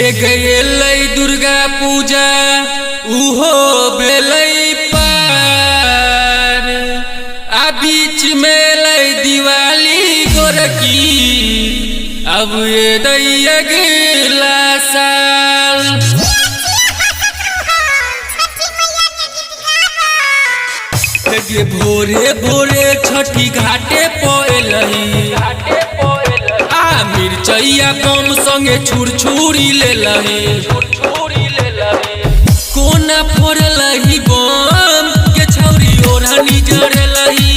हे गेलै दुर्गा पूजा उहो भेलै पार, आ बीच में एलै दिवाली गोरकी, अब ये दैया अगला साल। हे गे भोरे भोरे छठी घाटे पएलही, आ मिरचैया बम संगे छुरछुरी लेलही। कोना फोड़लही बम के छौरी ओढ़नी जरेलही,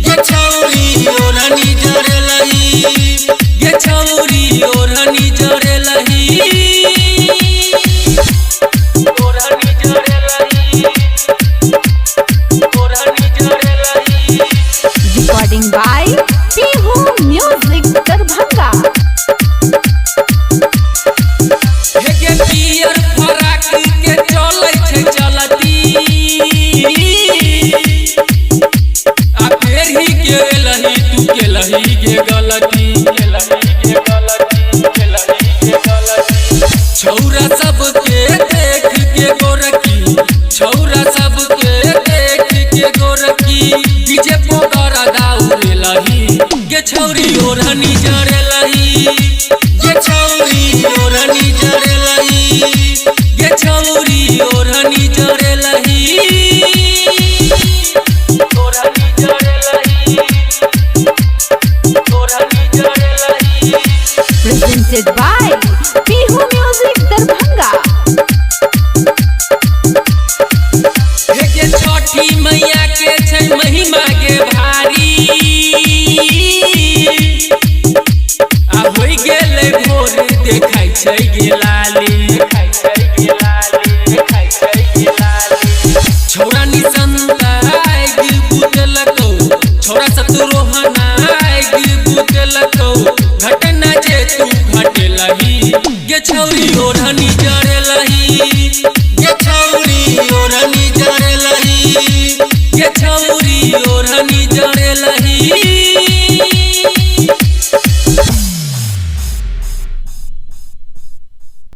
के छौरी ओढ़नी जरेलही, के छौरी ओढ़नी जरेलही। ओढ़नी जरेलही, ओढ़नी जरेलही। Recording by Pihu Music Darbhanga. हे गे पियर फराक के चलै छै चलती, आ फेर ही के लही तू के लही के गलती, के लही के गलती, के लही के गलती। छौरा सबके देख के गोरकी, छौरा सबके देख के गोरकी, डीजे पोगरा दाउरे लही, गे छौरी ओढ़नी जरेलही, गे छौरी ओढ़नी जरेलही, गे छौरी ओढ़नी जरेलही। ओढ़नी जरेलही, ओढ़नी जरेलही। Presented by